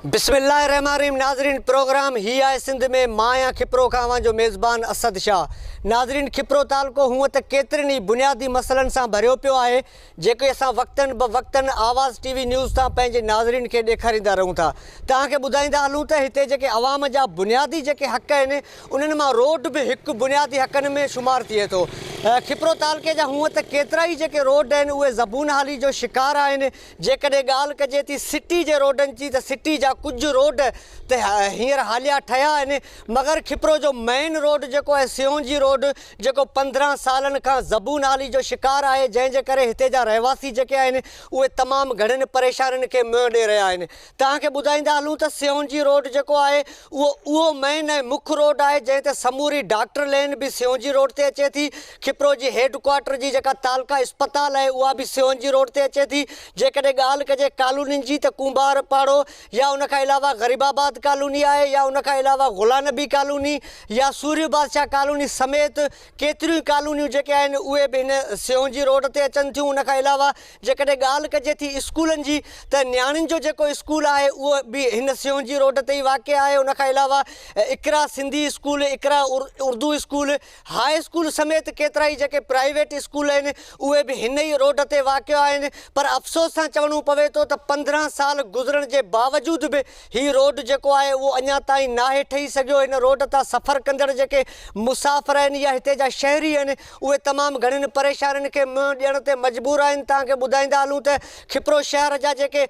بسم الله الرحمٰن الرحيم ناظرين پروگرام هي آهي سنڌ ۾ مان آهيان کپرو کان اوهان جو ميزبان اسد شاهه ناظرين کپرو تعلقو هونء ته ڪيترن ئي بنيادي مسئلن سان ڀريو پيو آهي جيڪي اسان وقتن به وقتن آواز ٽي وي نيوز تان پنهنجي ناظرين کي ڏيکاريندا رهون ٿا توهان کي ٻڌائيندا هلون ته هتي جيڪي عوام جا بنيادي جيڪي حق آهن انهن مان روڊ به هڪ بنيادي حقن ۾ شمار ٿئي ٿو کپرو تعلقي جا هونء ته ڪيترائي جيڪي روڊ آهن اهي زبون حالي جو شڪار آهن جيڪڏهن ڳالهه ڪجي ٿي سٽي جي روڊن جي ته سٽي جا ڪجهه روڊ ته هينئر حاليا ٺهيا آهن مگر کپرو جو مين روڊ جيڪو آهي سيونجي روڊ جيڪو 15 سالن کان زبون حالي جو شڪار آهي جنهن جي ڪري هتي جا رهواسي جيڪي آهن اهي تمام گهڻين پريشانين کي منهن ڏئي رهيا آهن توهان کي ٻڌائيندا هلون ته سيونجي روڊ جيڪو آهي اهو اهو مين ۽ مک روڊ آهي جنهن تي سموري ڊاڪٽر لين به سيونجي روڊ تي اچي ٿي. کپرو جي هيڊ ڪوارٽر جي جيڪا تعلقه اسپتال آهي اها به سيونجي روڊ تي اچي ٿي. جيڪڏهن ڳالهه ڪجي ڪالونين جي ته ڪونڀار پاڙو يا ان کان علاوه غريب آباد ڪالوني آهي يا ان کان علاوه غلام نبي ڪالوني يا سورهيه بادشاهه ڪالوني سميت ڪيتريون ئي ڪالونيون جيڪي آهن اهي به هن سيونجي روڊ تي اچن ٿيون. ان کان علاوه جيڪڏهن ڳالهه ڪجي ٿي اسڪولن جي ته نياڻين جو جيڪو اسڪول آهي اهو به هن سيونجي روڊ تي ئي واقع آهي ان کان علاوه Iqra Sindhi school, Iqra Urdu school, high school سميت ڪيترائي جيڪي پرائيويٽ اسڪول آهن اهي به هن ئي روڊ تي واقع آهن پر افسوس سان چوڻو پوي ٿو ته 15 سال گذرڻ جي باوجود به هي روڊ جيڪو آهي اهو اڃا تائين ناهي ٺهي سگهيو هن روڊ تان سفر ڪندڙ جيڪي مسافر آهن يا هتي جا شهري آهن اهي تمام گهڻين پريشانين کي منهن ڏيڻ تي مجبور آهن توهان کي ٻڌائيندا هلون ته کپرو شهر جا جيڪي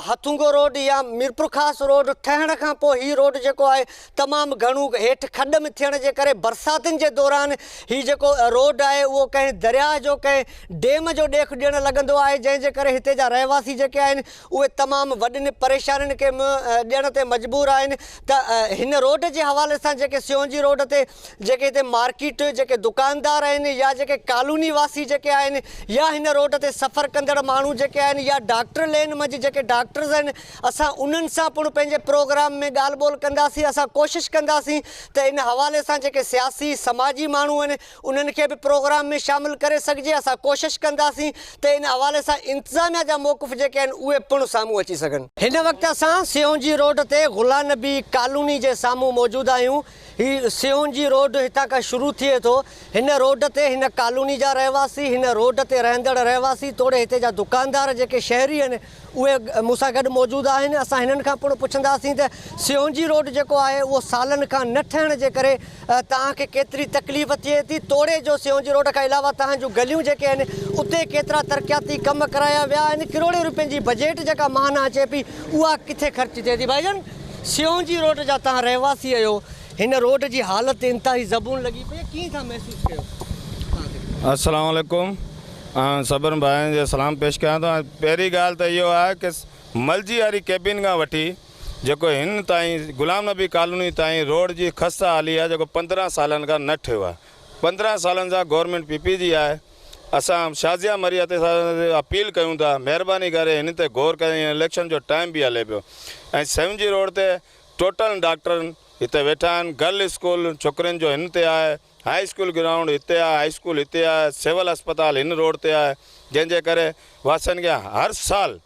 هٿونگو روڊ يا ميرپورخاص روڊ ٺهڻ کان پوء هي روڊ جيڪو آهي تمام گهڻو هيٺ کڏ ۾ ٿيڻ جي ڪري برساتن جي دوران هي جيڪو روڊ آهي اهو ڪنهن درياهه جو ڪنهن ڊيم جو ڏيک ڏيڻ لڳندو آهي جنهن جي ڪري هتي جا رهواسي جيڪي آهن اهي تمام وڏين پريشانين کي منهن ڏيڻ تي مجبور آهن ته هن روڊ جي حوالي سان جيڪي سيونجي روڊ تي جيڪي هتي مارڪيٽ جيڪي دڪاندار آهن يا جيڪي ڪالوني واسي جيڪي آهن يا هن روڊ تي سفر ڪندڙ ماڻهو جيڪي آهن يا ڊاڪٽر لين منجهه جيڪي ڊاڪٽرز آهن اسان انهن سان پڻ پنهنجي پروگرام ۾ ڳالهه ٻولهه ڪنداسين اسان ڪوشش ڪنداسين ته ان حوالي سان جيڪي سياسي سماجي ماڻهو آهن انهن کي به پروگرام ۾ شامل ڪري سگهجي، اسان ڪوشش ڪنداسين ته ان حوالي سان انتظاميا جا موقف جيڪي آهن اهي پڻ سامهون اچي سگهن. هن وقت اسان سيونجي روڊ تي غلام نبي ڪالوني جي سامهون موجود آهيون، هي سيونجي روڊ هتان کان شروع ٿئي ٿو، هن روڊ تي هن ڪالوني جا رهواسي، هن روڊ تي رهندڙ رهواسي توڙي هتي جا دڪاندار جيڪي شهري آهن اهي مون سان گڏ موجود آهن، اسان هنن کان پڻ پڇنداسين ته سيونجي روڊ جيڪو آهي اهو سالن کان نه ٺهڻ جي ڪري توهان کي ڪيتري تڪليف ٿئي ٿي توڙي جو سيونجي روڊ کان علاوه توهان جون گليون جيڪي آهن اتي ڪيترا ترقياتي ڪم ڪرايا ويا آهن ڪروڙين روپين جي بجيٽ جيڪا ماهانه اچي پئي اها ڪٿي خرچ ٿئي ٿي ڀائي جان سيونجي روڊ جا توهان رهواسي آهيو هن روڊ جي حالت انتهائي زبون لڳي پئي آهي ڪيئن ٿا محسوس ڪيو. السلام عليڪم آئون سڀن ڀائرن کي سلام پيش ڪيان ٿو ۽ پهرين ڳالهه ته اهو آهي ڪه ملجي واري ڪيبين کان وٺي جيڪو هن تائين غلام نبي ڪالوني تائين روڊ جي خسته حالي آهي جيڪو 15 سالن کان نه ٺهيو آهي 15 سالن سان گورنمينٽ پي پي جي آهي اسان شازيه مري تي اپيل ڪيون ٿا مهرباني ڪري هن تي غور ڪري اليڪشن جو ٽائيم به هلي پيو ۽ سيونجي روڊ تي ٽوٽل ڊاڪٽرن هتي ويٺا آهن گرل اسڪول ڇوڪرين جو هن تي آهي هاء اسڪول گرائونڊ هتي آهي، هاء اسڪول هتي آهي، سول اسپتال هن روڊ تي آهي، جنهن جي ڪري واسين کي هر سال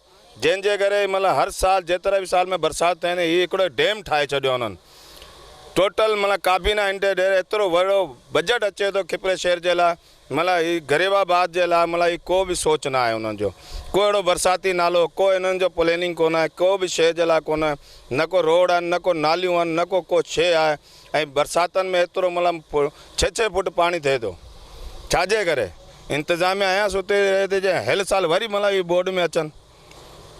جنهن جي ڪري مطلب هر سال جيترا به سال ۾ برسات ٿئي هي هڪڙو ڊيم ٺاهي ڇڏيو انهن ٽوٽل مطلب ڪابينا هن تي ڊير ايترو وڏو بجيٽ اچي ٿو کپري شهر جي لاء مطلب هي غريب آباد جي لاء مطلب هي ڪو به سوچ نه آهي انهن جو ڪو اهڙو برساتي نالو ڪو انهن جو پليننگ ڪونه آهي ڪو به شيء جي لاء ڪونه نه ڪو روڊ آهن نه ڪو ناليون آهن نه ڪو ڪو شيء آهي ۽ برساتن ۾ ايترو مطلب ڇهه ڇهه فوٽ پاڻي ٿئي ٿو ڇاجي ڪري انتظاميا اڃا ستي رهي ٿي جي هل سال وري مطلب هي ٻوڏ ۾ اچن.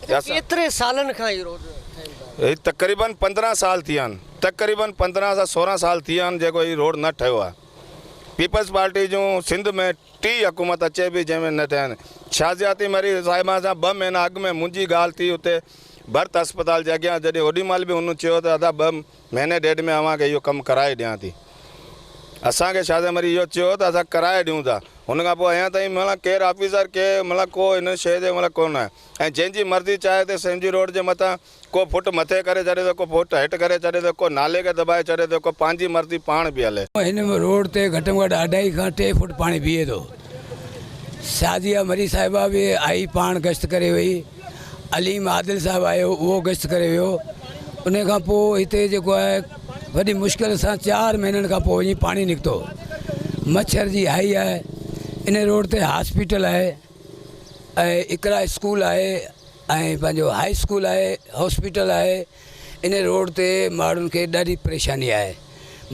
ڪيتري سالن کان هي روڊ ٺهيل آهي؟ هي تقريبن 15 سال ٿي ويا آهن تقريبن 15 سان 16 سال ٿي ويا آهن جيڪو هي روڊ نه ٺهيو آهي پيپلز پارٽي جون سنڌ ۾ ٽي حڪومت اچي پئي جنهن ۾ نه ٺهيا آهن شازياتي مري صاحبه سان ٻه مهينا اڳ ۾ منهنجي ڳالهه ٿي اتي ڀرت اسپتال جي اڳيان جڏهن اوڏي مهل به هن چيو ته ادا ٻه مهيني ڏيڍ ۾ اوهان کي اهو ڪم ڪرائي ڏيان ٿي. اسان کي شازيه مري اهو چيو ته اسان ڪرائي ڏيون ٿا. هن کان پوء اڃا تائين مطلب ڪير آفيسر ڪي مطلب ڪو هن شيء جي مطلب ڪونه آهي ۽ جنهن جي مرضي چاهي ته سيمجي روڊ جي مٿان ڪو فٽ مٿي ڪري ڇڏي ٿو ڪو فٽ هيٺ ڪري ڇڏي ٿو ڪو نالي کي دٻائي ڇڏي ٿو ڪو پنهنجي مرضي پاڻ به هلي. هن روڊ تي گهٽ ۾ گهٽ اڍائي کان ٽي فوٽ پاڻي بيهي ٿو. شازيه مري صاحبه به آئي پاڻ گشت ڪري وئي. عليم عادل صاحب آيو اهو گشت ڪري ويو. ان کان پوء هتي جيڪو آهي وڏي مشڪل سان چار مهينن کان پوء وڃي پاڻي نڪتو. مڇر جي هائي آهي. ان روڊ تي هاسپيٽل آهي ۽ اقرا اسڪول آهي ۽ پنهنجو هائي اسڪول آهي، هاسپيٽل آهي. ان روڊ تي ماڻهن کي ڏاڍي پريشاني آهي.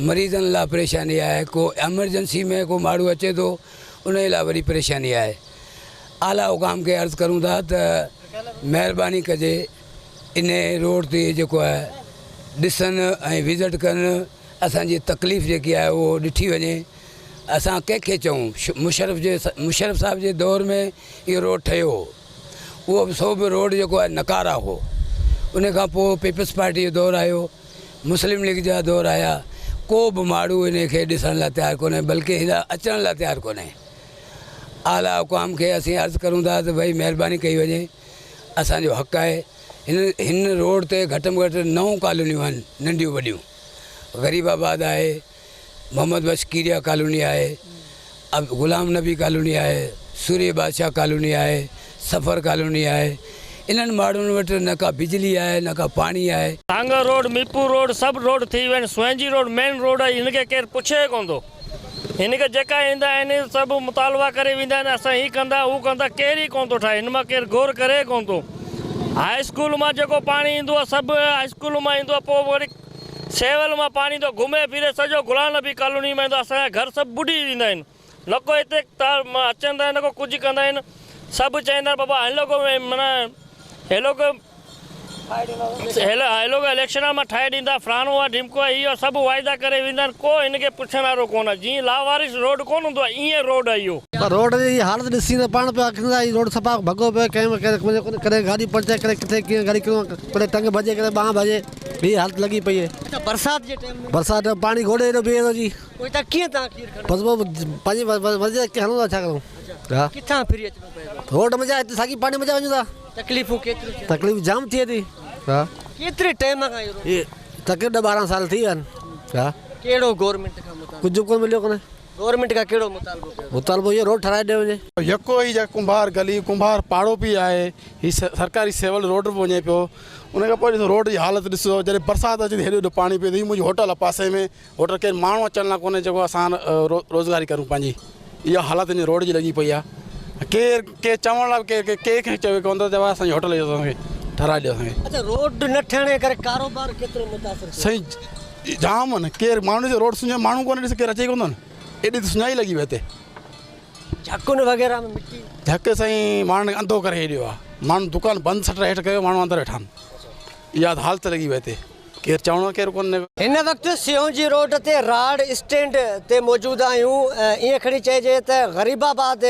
مريضن لاء پريشاني آهي، ڪو ايمرجنسي ۾ ڪو ماڻهو اچي ٿو ان لاء وڏي پريشاني آهي. اعليٰ حڪام کي عرض ڪرون ٿا ته مهرباني ڪجي ان روڊ تي جيڪو آهي ڏسن ۽ وزٽ ڪن اسان جي تڪليف جيڪي آهي اهو ڏٺي وڃي اسان ڪنهن کي چئون مشرف جي مشرف صاحب جي دور ۾ اهو روڊ ٺهيو هو اهو به سو به روڊ جيڪو آهي نقارا هو ان کان پوء پيپلز پارٽي جو دور آيو مسلم ليگ جا دور آيا ڪو به ماڻهو ان کي ڏسڻ لاء تيار ڪونهي بلڪه هن اچڻ لاء تيار ڪونهي اعليٰ حڪام کي اسين عرض ڪرون ٿا ته ڀئي مهرباني ڪئي وڃي اسان جو حق آهي هن هن روڊ تي گهٽ ۾ گهٽ نو ڪالونيون آهن ننڍيون وڏيون غريب آباد آهي محمد بخش ڪيريا ڪالوني آهي غلام نبي ڪالوني آهي سوري بادشاهه ڪالوني آهي سفر ڪالوني آهي انهن ماڻهن وٽ نه ڪا بجلي آهي نه ڪا پاڻي آهي. سانگهڙ روڊ ميرپور روڊ سڀ روڊ ٿي ويا آهن سوئنجي روڊ مين روڊ آهي هن کي ڪير پڇي ئي ڪونه ٿو هن کي جيڪا ايندا آهن سڀ مطالبا ڪري ويندا آهن اسان هي ڪندا هو ڪندا ڪير ئي ڪونه ٿو ٺاهي هن مان ڪير غور ڪري ئي ڪونه ٿو هاء اسڪول مان جيڪو پاڻي ايندو آهي سڀ هاء اسڪول مان ايندو آهي پوء وري سيول مان پاڻي ايندو آهي گهمي ڦري سڄو غلام نبي ڪالوني مان ايندو آهي اسان جا گهر سڀ ٻڏي ويندا آهن نه ڪو هتي اچندا آهن نه ڪو ڪجهه ڪندا آهن سڀ چوندا آهن بابا هلو ڪو معنيٰ هلو ڪو هي لوگ اليڪشن مان ٺاهي ڏيندا فلاڻو آ ڍمڪو آ هي آ سڀ واعدا ڪري ويندا آهن ڪو هن کي پڇڻ وارو ڪونه آ جيئن لاوارث روڊ ڪونه هوندو آ ايئن روڊ آ اهو. پر روڊ جي هي حالت ڏسي ته پاڻ پيا آکيندا هي روڊ صفا ڀڳو پيو آهي ڪنهن ڪڏهن ڪڏهن گاڏي پلٽي ڪڏهن ڪٿي ڪيئن گاڏي ڪڏهن ٽنگ ڀڄي ڪڏهن ٻانهن ڀڄي هي حالت لڳي پئي آهي. اڇا برسات جي ٽائيم ۾. برسات ٽائيم پاڻي گوڏي ايڏو بيهي ٿو جي. پوء هتان ڪيئن توهان کير کڻو. بس پوء پنهنجي مرضي سان هلون ٿا ڇا ڪرون. اڇا ڪٿان ڦري اچڻو پئي ٿو. روڊ منجهان هتي ساڳي پاڻي منجهان وڃون ٿا. تڪليفون ڪيتريون ٿين؟ تڪليف جام ٿئي ٿي. ها. ڪيتري ٽائيم کان اهو روڊ؟ هي تقريبن ڏھ 12 سال ٿي ويا آهن. ها. ڪهڙو گورنمينٽ کان مطالبو؟ ڪجهه به ڪونه مليو ڪونهي. گورنمينٽ کان ڪهڙو مطالبو ڪيو؟ مطالبو اهو روڊ ٺهرائي ڏيو وڃي. يڪو هي جيڪا ڪنڀار گلي ڪنڀار پاڙو پي آهي هي سرڪاري سول روڊ به وڃي پيو ان کان پوء ڏسو روڊ جي حالت ڏسو جڏهن برسات اچي ٿي هيڏو هيڏو پاڻي پئي ٿو هي منهنجي هوٽل آهي پاسي ۾ هوٽل ڪير ماڻهو اچڻ لاء ڪونهي جيڪو اسان روزگاري ڪرون پنهنجي اها حالت هن روڊ جي لڳي پئي آهي ڪير ڪير چوڻ لاء ڪير ڪنهن کي چوي ڪونه ٿو چوي اسان جي هوٽل اسان کي ٺهرائي ڏيو اسان کي. اڇا روڊ نه ٺهڻ جي ڪري ڪاروبار ڪيترو متاثر ٿيو؟ سائين جام آهن ڪير ماڻهو ڏسي روڊ سڃا ماڻهو ڪونه ڏسي ڪير اچي ڪونه ٿو نه ايڏي ته سڃائي لڳي وئي هتي. جهڪن وغيره ۾ مٽي. جهڪ سائين ماڻهن کي انڌو ڪري ڇڏيو آهي ماڻهو دڪان بند سٽر هيٺ ڪيو ماڻهو اندر ويٺا آهن اها ته حالت لڳي وئي هتي. ڪير چوڻو ڪير ڪونهي. هن وقت سيون جي روڊ تي راڙ اسٽينڊ تي موجود آهيون ائين کڻي چئجي ته غريب آباد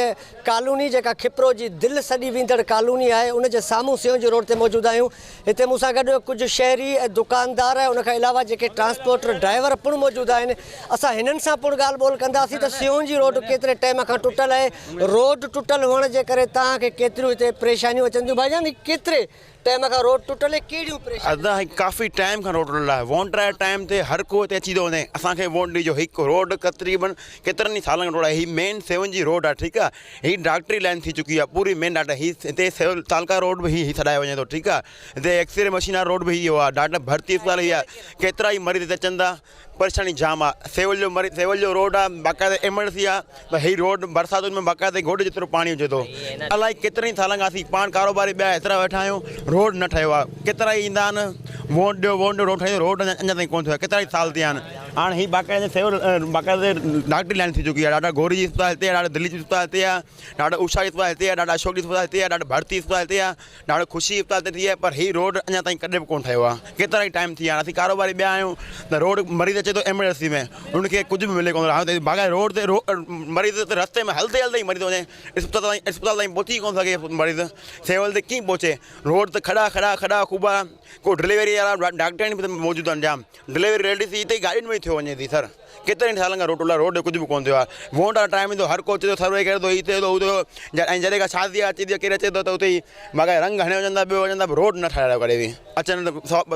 ڪالوني جيڪا کپرو جي دل سڏي ويندڙ ڪالوني آهي ان جي سامهون سيون جي روڊ تي موجود آهيون هتي مون سان گڏ ڪجهه شهري ۽ دڪاندار ان کان علاوه جيڪي ٽرانسپورٽر ڊرائيور پڻ موجود آهن اسان هنن سان پڻ ڳالهه ٻولهه ڪنداسين ته سيون جي روڊ ڪيتري ٽائيم کان ٽٽل آهي روڊ ٽٽل هئڻ جي ڪري توهان کي ڪيتريون هتي پريشانيون اچن ٿيون ڀائي جان ڪيتري ٽائيم کان روڊ ٽٽل آهي ڪهڙيون پريشانيون. ادا هي ڪافي ٽائيم کان روڊ ٽٽل آهي ووٽ واري ٽائيم تي هر ڪو هتي اچي ٿو وڃي اسان کي ووٽ ڏجو هي روڊ تقريبن ڪيترن ئي سالن کان روڊ آهي هي مين سيون جي روڊ آهي ٺيڪ آهي هي ڊاڪٽري لائين ٿي چڪي آهي پوري مين ڊاڪٽر هي هتي سيول تعلقه روڊ به هي سڏايو وڃي ٿو ٺيڪ آهي هتي ايڪسري مشين وارو روڊ به هي آهي ڊاڪٽر ڀرتي اسپتال هي آهي ڪيترا ئي مريض هتي اچن ٿا پريشاني جام آ سيول جو مري سيول جو روڊ آ باقاعده ايمرجنسي آ ته هي روڊ برساتن ۾ باقاعده گوڏي جيترو پاڻي هجي ٿو الائي ڪيترن ئي سالن کان اسين پاڻ ڪاروباري ٻيا ايترا ويٺا آهيون روڊ نه ٺهيو آ ڪيترا ئي ايندا آهن ووٽ ڏيو ووٽ ڏيو روڊ ٺهي روڊ اڃا تائين ڪونه ٿيو آ ڪيترا ئي سال ٿي ويا آهن هاڻ هي باقاعده سيول باقاعده ڊاڪٽري لائن ٿي چڪي آ ڏاڍا گوري جي اسپتال هتي آ ڏاڍا دلي جي اسپتال هتي آ ڏاڍا اوشا جي اسپتال هتي آ ڏاڍا اشوڪ جي اسپتال هتي آ ڏاڍا ڀرتي اسپتال هتي آ ڏاڍو خوشي جي ڳالهه ته ٿي آهي پر هي روڊ اڃا تائين ڪڏهن به ڪونه ٺهيو آهي ڪيترا ئي ٽائيم ٿي ويا آهن اسين ڪاروباري ٻيا آهيون ته روڊ مريض اچي ٿو ايمرجنسي ۾ ان کي ڪجهه به ملي ڪونه ٿو هاڻي باقاعده روڊ تي مريض ته رستي ۾ هلندي هلندي ئي مري ٿو وڃي اسپتال تائين اسپتال تائين پهچي ڪونه سگهي مريض سيول تي ڪيئن پهچي روڊ ته کڏا کڏا کڏا کوٻا ڪو ڊليوري وارا ڊاڪٽر به موجود آهن جام ڊليوري ليڊيز هتي گاڏين ۾ ٿيو وڃي ٿي سر ڪيترن ئي سالن کان روڊ ٽٽل آهي روڊ جو ڪجهه به ڪونه ٿيو آهي ووٽ وارو ٽائيم ايندو هر ڪو اچي ٿو سروي ڪري ٿو هي ٿئي ٿو هو ٿئي ٿو ۽ جڏهن ڪا شادي اچي ٿي ڪير اچي ٿو ته اتي ئي مگر رنگ هڻي وڃن ٿا ٻيو وڃن ٿا روڊ نه ٺاهرايو ڪڏهن به اچن ته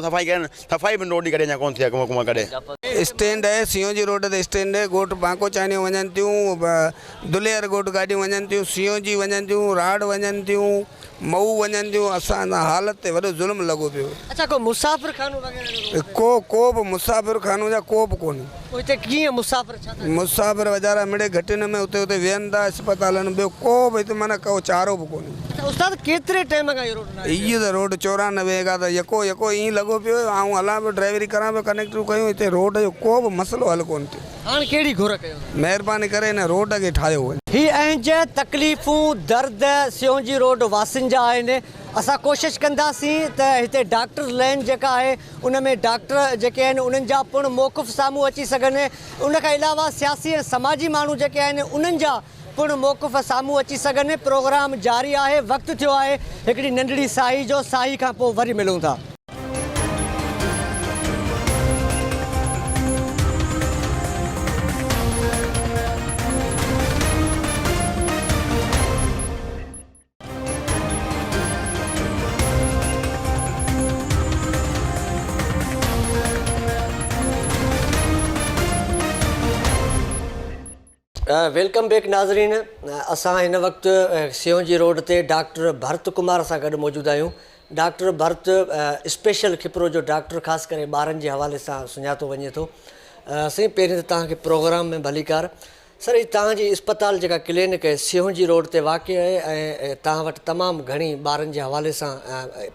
صفائي ڪرن صفائي به روڊ جي ڪڏهن اڃا ڪونه ٿي آهي ڪڏهن. اسٽينڊ آهي سيون جي روڊ تي اسٽينڊ آهي ڳوٺ بانڪو چانيو وڃن ٿيون دلير ڳوٺ گاڏيون وڃن ٿيون سيون جي وڃن ٿيون راڙ وڃن ٿيون مئو وڃن ٿيون اسان سان حالت تي وڏو ظلم لڳو پيو. اڇا ڪو مسافر خانو وغيره جو روڊ تي؟ ڪو ڪو به مسافر خانو جا ڪو به ڪونهي. پوء هتي ڪيئن مسافر ڇا ٿا ڪن؟ مسافر ويچارا مڙئي گهٽين ۾ اتي اتي ويهن ٿا اسپتالن ۾ ٻيو ڪو به هتي معنيٰ ڪو چارو به ڪونهي. اڇا استاد ڪيتري ٽائيم کان اهو روڊ ناهي ٺهيو؟ هي ته روڊ 94 کان ته يڪو يڪو ائين لڳو پيو آهي آئون هلان پيو ڊرائيوري ڪران پيو ڪنيڪٽرون ڪيون هتي روڊ جو ڪو به مسئلو حل ڪونه ٿيو. هاڻ ڪهڙي گهر ڪيو ٿا؟ مهرباني ڪري هن روڊ کي ٺاهيو وڃي. هي اهنج، تڪليفون، درد سيونجي روڊ واسين جا آهن. اسان ڪوشش ڪنداسين ته هتي ڊاڪٽر لين جيڪا آهي ان ۾ ڊاڪٽر جيڪي آهن انهن جا پڻ موقف سامهون اچي سگهن ان کان علاوه سياسي ۽ سماجي ماڻهو جيڪي آهن انهن جا پڻ موقف سامهون اچي سگهن. پروگرام جاري آهي وقت ٿيو آهي هڪڙي ننڍڙي ساهي جو ساهي کان پوء وري ملون ٿا. Welcome back ناظرين اسان هن وقت سيونجي روڊ تي ڊاڪٽر ڀرت ڪمار سان گڏ موجود آهيون ڊاڪٽر ڀرت اسپيشل کپرو جو ڊاڪٽر خاص ڪري ٻارن جي حوالي سان سڃاتو وڃي ٿو سائين پهرين ته توهان کي پروگرام ۾ ڀليڪار سر هي توهان جي اسپتال جيڪا ڪلينڪ آهي سيونجي روڊ تي واقع آهي ۽ توهان وٽ تمام گهڻي ٻارن جي حوالي سان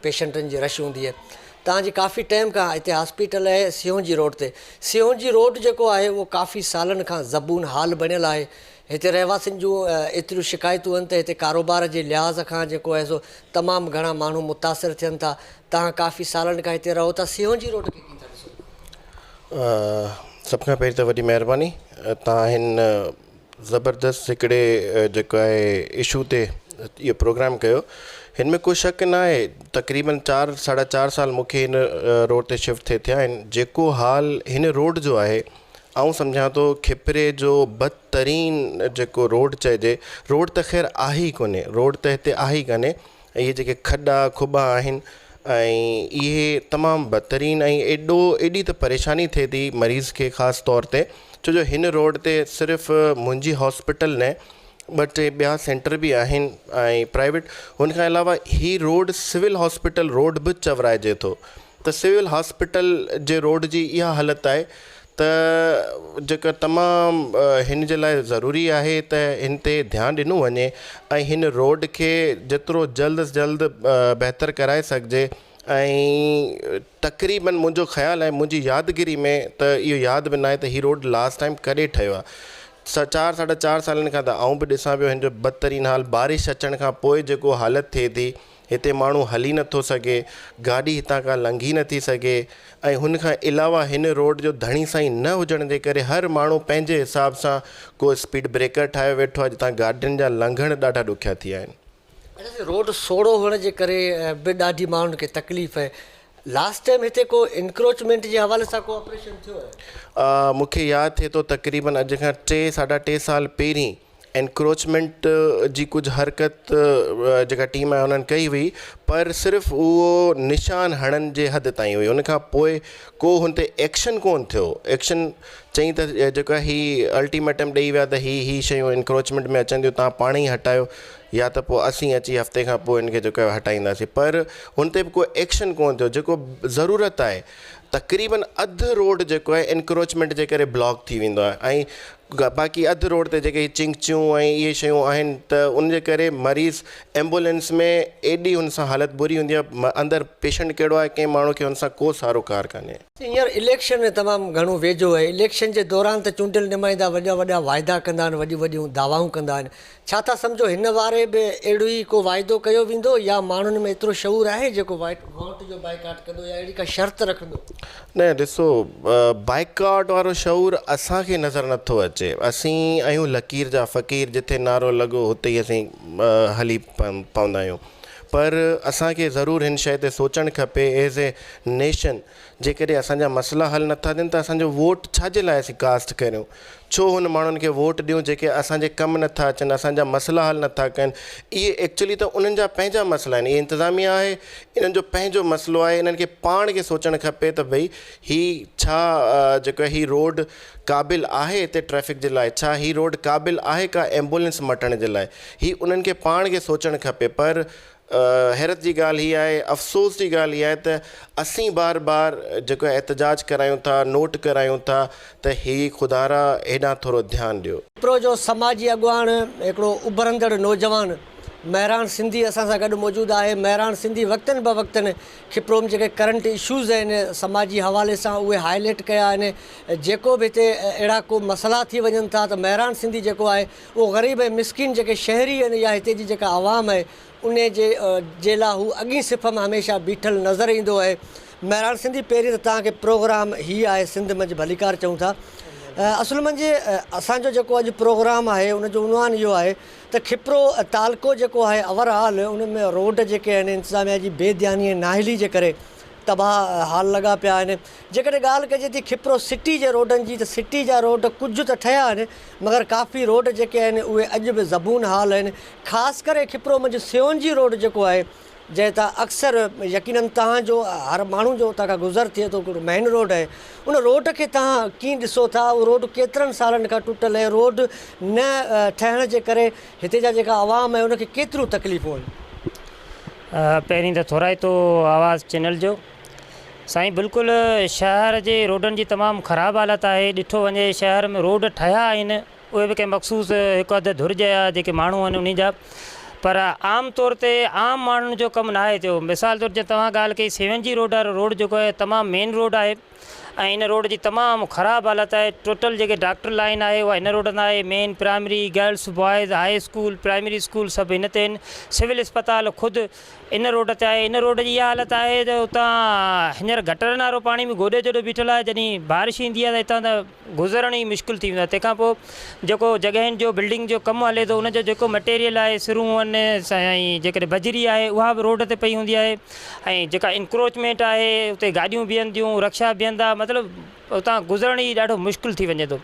پيشنٽن جي رش هوندي آهي توهان جي ڪافي ٽائيم کان هتي هاسپيٽل آهي سيونجي روڊ تي سيونجي روڊ جيڪو آهي اهو ڪافي سالن کان زبون حال بڻيل آهي هتي رهواسين جون ايتريون شڪايتون آهن ته هتي ڪاروبار جي لحاظ کان جيڪو آهي سو تمام گهڻا ماڻهو متاثر ٿين ٿا توهان ڪافي سالن کان هتي رهو ٿا سيونجي روڊ کي ڪيئن ٿا ڏسو؟ سڀ کان پهرين ته وڏي مهرباني توهان هن زبردست هڪڙي جيڪو آهي اشو تي اهو پروگرام ڪيو هن ۾ ڪو شڪ نه آهي تقريبن چار ساڍا چار سال مون کي هن روڊ تي شفٽ ٿئي ٿيا آهن جيڪو حال هن روڊ جو آهي آئون سمجهان ٿو کپري جو بدترين جيڪو روڊ چئجي روڊ ته خير آهي ئي ڪونهي روڊ ته هتي آهي ئي ڪانهي اهي جيڪي کڏا کٻا آهن ۽ اهي تمام بدترين ۽ ايڏو ايڏي ته پريشاني ٿئي ٿي مريض کي خاص طور تي ڇو جو هن روڊ تي صرف منهنجي هاسپيٽل نه ٻه ٽي ٻيا سينٽر به آهن ۽ پرائيويٽ هن کان علاوه هي روڊ سول هاسپيٽل روڊ به چورائجي ٿو ته سول هاسپيٽل جي روڊ جي اها حالت آهي ته جيڪا تمام هن جي لاء ضروري آهي ته هن تي ڌيان ڏنو وڃي ۽ هن روڊ کي جيترو جلد از جلد بهتر ڪرائي سگهجي ۽ تقريبن منهنجو خيال آهي منهنجي يادگيري ۾ ته اهو ياد به ناهي ته هي روڊ لاسٽ ٽائيم ڪڏهن ٺهيو آهي چار ساڍا چار سالن کان ته آئون به ڏسان پيو هن جو بدترين حال بارش اچڻ کان پوء جيڪو حالت ٿئي ٿي هتي ماڻهو هلي نٿو سگهي، گاڏي هتان کان لنگهي نٿي سگهي ۽ هن کان علاوه هن روڊ جو ڌڻي سائين نه هجڻ جي ڪري هر ماڻهو پنهنجي حساب سان ڪو اسپيڊ بريڪر ٺاهيو ويٺو آهي جتان گاڏين جا لنگهڻ ڏاڍا ڏکيا ٿي ويا آهن. اڇا سائين روڊ سوڙهو هئڻ جي ڪري به ڏاڍي ماڻهن کي تڪليف آهي لاسٽ ٽائيم هتي ڪو انڪروچمينٽ جي حوالي سان ڪو آپريشن ٿيو آهي؟ مون کي ياد ٿئي ٿو تقريبن اڄ کان ٽي ساڍا ٽي سال پهرين انڪروچمينٽ جي ڪجهه حرڪت جيڪا ٽيم آهي انهن ڪئي هئي پر صرف اهو نشان هڻڻ جي حد تائين هئي ان کان پوء ڪو هن تي ايڪشن ڪونه ٿيو ايڪشن چئين ته جيڪو آهي هي الٽيميٽم ڏئي ويا ته هي هي شيون انڪروچمينٽ ۾ اچن ٿيون توهان پاڻ ئي هٽايو يا ته پوء اسين اچي هفتي کان پوء ان کي جيڪو آهي هٽائينداسين پر هن تي به ڪو ايڪشن ڪونه ٿيو جيڪو ضرورت آهي تقريبن اڌ روڊ جيڪو آهي انڪروچمينٽ جي ڪري بلاڪ ٿي ويندو آهي ۽ باقي اڌ روڊ تي جيڪي چنگچيون ۽ اهي شيون آهن ته ان جي ڪري مريض ايمبولينس ۾ ايڏي ان سان حالت بري هوندي آهي اندر پيشنٽ ڪهڙو آهي ڪنهن ماڻهو کي ان سان ڪو سارو ڪار ڪانهي. هينئر اليڪشن تمام گهڻو ويجهو آهي اليڪشن جي دوران ته چونڊيل نمائندا وڏا وڏا واعدا ڪندا آهن وڏيون وڏيون دعوائون ڪندا آهن ڇا ٿا سمجهو هن واري به اهڙو ئي ڪو واعدو ڪيو ويندو يا ماڻهن ۾ ايترو شعور آهي جيڪو ووٽ جو بائيڪاٽ ڪندو يا اهڙي ڪا شرط رکندو؟ نه ڏسو بائيڪاٽ وارو شعور اسان کي نظر نٿو اچي اسين آهيون لڪير جا فقير جٿي نعرو لڳو هتي ئي اسين هلي پوندا آهيون. پر اسان کي ضرور هن شيء تي سوچڻ کپي ايز اي نيشن جيڪڏهن اسان جا مسئلا حل نٿا ٿين ته اسان جو ووٽ ڇا جي لاء اسين ڪاسٽ ڪريون؟ ڇو هن ماڻهن کي ووٽ ڏيون جيڪي اسان جي ڪم نٿا اچن، اسان جا مسئلا حل نٿا ڪن؟ اهي ايڪچولي ته انهن جا پنهنجا مسئلا آهن، اهي انتظاميا آهي انهن جو پنهنجو مسئلو آهي، انهن کي پاڻ کي سوچڻ کپي ته ڀئي هي ڇا جيڪو هي روڊ قابل آهي هتي ٽريفڪ جي لاء، ڇا هي روڊ قابل آهي ڪا ايمبولينس مٽڻ جي لاء؟ هي انهن کي پاڻ کي سوچڻ کپي پر حيرت جي ڳالهه هي آهي، افسوس جي ڳالهه هي آهي ته اسين بار بار جيڪو احتجاج ڪرايون ٿا، نوٽ ڪرايون ٿا ته هي خدارا هيڏانهن ٿورو ڌيان ڏيو. کپرو جو سماجي اڳواڻ هڪڙو اڀرندڙ نوجوان مهراڻ سنڌي اسان سان گڏ موجود آهي. مهراڻ سنڌي وقتن به وقتن کپرو ۾ جيڪي ڪرنٽ اشوز آهن سماجي حوالي سان اهي هائي لائيٽ ڪيا آهن. جيڪو به هتي اهڙا ڪو مسئلا ٿي وڃن ٿا ته مهراڻ سنڌي جيڪو آهي اهو غريب ۽ مسڪين جيڪي شهري آهن يا هتي جي جيڪا عوام آهي انهي جي جي لا هو اڳين صف ۾ هميشه بيٺل نظر ايندو آهي. مهراڻ سنڌي پهرين ته توهان کي پروگرام هي آهي سنڌ منجهه ڀليڪار چئون ٿا. اصل منجهه اسان جو جيڪو اڄ پروگرام آهي ان جو عنوان اهو آهي ته کپرو تعلقو جيڪو آهي اوور آل ان ۾ روڊ جيڪي آهن انتظاميا جي بي ڌياني ۽ نااهلي جي ڪري تباهه حال لڳا پيا آهن. جيڪڏهن ڳالهه ڪجي ٿي کپرو سٽي جي روڊن جي ته سٽي جا روڊ ڪجهه ته ٺهيا آهن مگر ڪافي روڊ جيڪي آهن اهي اڄ به زبون حال آهن خاص ڪري کپرو منجهه سيونجي روڊ جيڪو آهي جنهن تان اڪثر يقينن توهان جو هر ماڻهو جو اتان کان گذر ٿئي ٿو هڪڙو مين روڊ آهي ان روڊ کي توهان ڪيئن ڏسو ٿا اهو روڊ ڪيترن سالن کان ٽٽل آهي روڊ نه ٺهڻ جي ڪري هتي جا جيڪا عوام آهي ان کي ڪيتريون تڪليفون آهن. پهرين ته ٿورائتو آواز چينل جو. سائين بلڪل شهر جي روڊن جي تمام خراب حالت آهي ڏٺو وڃي شهر ۾ روڊ ٺهيا آهن اهي به ڪنهن مخصوص هڪ اڌ ڌر جا جيڪي ماڻهو آهن انهي جا پر عام طور تي عام ماڻهن جو ڪم ناهي ٿيو مثال طور جيئن توهان ڳالهه ڪئي سيون جي روڊ وارو روڊ جيڪو آهي تمام مين روڊ آهي ۽ ان روڊ جي تمام خراب حالت آهي ٽوٽل جيڪي ڊاڪٽر لائين آهي اها هن روڊ تان آهي main primary girls boys high school primary school سڀ هن تي آهن سول اسپتال خود ان روڊ تي آهي ان روڊ جي اها حالت آهي ته اتان هينئر گٽرن وارو پاڻي به گوڏي جيڏو بيٺل آهي جڏهن بارش ايندي آهي ته اتان ته گذرڻ ئي مشڪل ٿي ويندو آهي تنهن کان پوء جيڪو جڳهين جو بلڊنگ جو ڪم هلي ٿو ان جو جيڪو مٽيريل آهي سرون آهن ۽ جيڪڏهن بجري آهي اها به روڊ تي پئي هوندي آهي ۽ جيڪا انڪروچمينٽ آهي اتي گاڏيون بيهن ٿيون رڪشا بيهن ٿا مطلب اتان گذرڻ ئي ڏاڍو مشڪل ٿي وڃي ٿو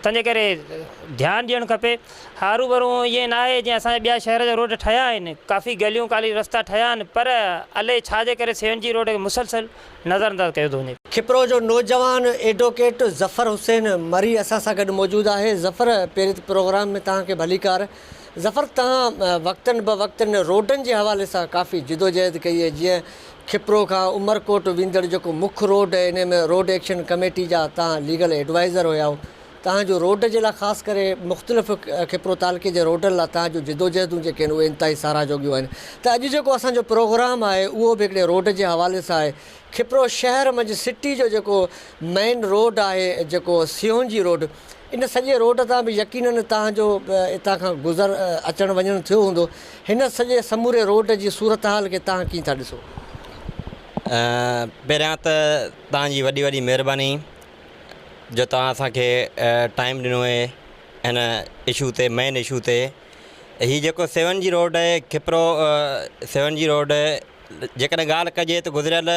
تنهنجي ڪري ڌيان ڏيڻ کپي هارو ڀرو ائين نه آهي جيئن اسان جا ٻيا شهر جا روڊ ٺهيا آهن ڪافي گليون ڪالي رستا ٺهيا آهن پر الائي ڇا جي ڪري سيون جي روڊ کي مسلسل نظر انداز ڪيو ٿو وڃي. کپرو جو نوجوان ايڊووڪيٽ ظفر حسين مري اسان سان گڏ موجود آهي ظفر پهرين ته پروگرام ۾ توهان کي ڀليڪار ظفر توهان وقتن به وقتن روڊن جي حوالي سان ڪافي جدوجهد ڪئي آهي جيئن کپرو کان عمرڪوٽ ويندڙ جيڪو مک روڊ آهي انهي ۾ روڊ ايڪشن ڪميٽي جا توهان ليگل ايڊوائيزر هيا توهان جو روڊ جي لاء خاص ڪري مختلف کپرو تعلقي جي روڊن لاء توهان جون جدوجهدون جيڪي آهن اهي انتهائي ساراهه جوڳيون آهن ته اڄ جيڪو اسان جو پروگرام آهي اهو به هڪڙي روڊ جي حوالي سان آهي کپرو شهر منجهه سٽي جو جيڪو مين روڊ آهي جيڪو سيونجي روڊ ان سڄي روڊ تان به يقينن توهان جو اتان کان گذر اچڻ وڃڻ ٿيو هوندو. هن سڄي سموري روڊ جي صورتحال کي توهان ڪيئن ٿا ڏسو؟ پهريان ته توهان جي وڏي وڏي مهرباني جو توهان اسان کي ٽائيم ڏنو آهي هن اشو تي مين اشو تي هي جيڪو سيون جي روڊ آهي کپرو سيون جي روڊ جيڪڏهن ڳالهه ڪجي ته گذريل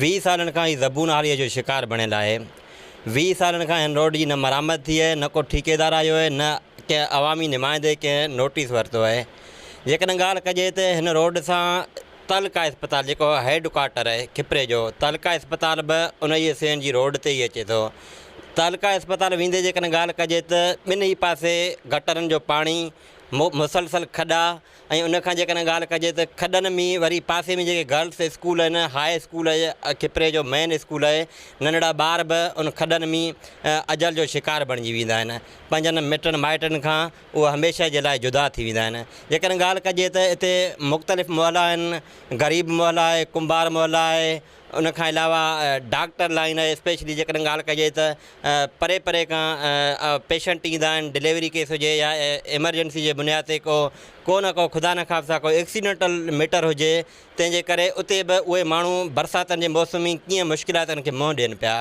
20 سالن کان هي زبون حاليء جو شڪار بڻيل آهي. 20 سالن کان هن روڊ جي نه مرمت ٿي آهي، نه ڪو ٺيڪيدار آيو آهي، نه ڪنهن عوامي نمائندي ڪنهن نوٽيس ورتو آهي. جيڪڏهن ڳالهه ڪجي ته هن روڊ سان تعلقه اسپتال جيڪو هيڊ ڪوارٽر آهي کپري جو، تعلقه اسپتال به انهيء سين جي روڊ تي ئي اچي ٿو. تعلقه اسپتال ويندي جيڪڏهن ڳالهه ڪجي ته ٻنهي پاسي گٽرن جو پاڻي، مسلسل کڏا، ۽ ان کان جيڪڏهن ڳالهه ڪجي ته کڏن ۾ وري پاسي ۾ جيڪي گرلس اسڪول آهن هاء اسڪول آهي کپري جو مين اسڪول آهي ننڍڙا ٻار به ان کڏن ۾ اجل جو شڪار بڻجي ويندا آهن پنهنجن مٽن مائٽن کان اهي هميشه جي لاء جدا ٿي ويندا آهن جيڪڏهن ڳالهه ڪجي ته اتي مختلف محلا آهن غريب محلا آهي ڪنڀار محلا آهي ان کان علاوه ڊاڪٽر لائين آهي اسپيشلي جيڪڏهن ڳالهه ڪجي ته پري پري کان پيشنٽ ايندا آهن ڊليوري ڪيس هجي يا ايمرجنسي جي بنياد تي ڪو ڪو نه ڪو خدا نخواسته ڪو ايڪسيڊنٽل ميٽر هجي تنهن جي ڪري اتي به اهي ماڻهو برساتن جي موسم ۾ ڪيئن مشڪلاتن کي منهن ڏين پيا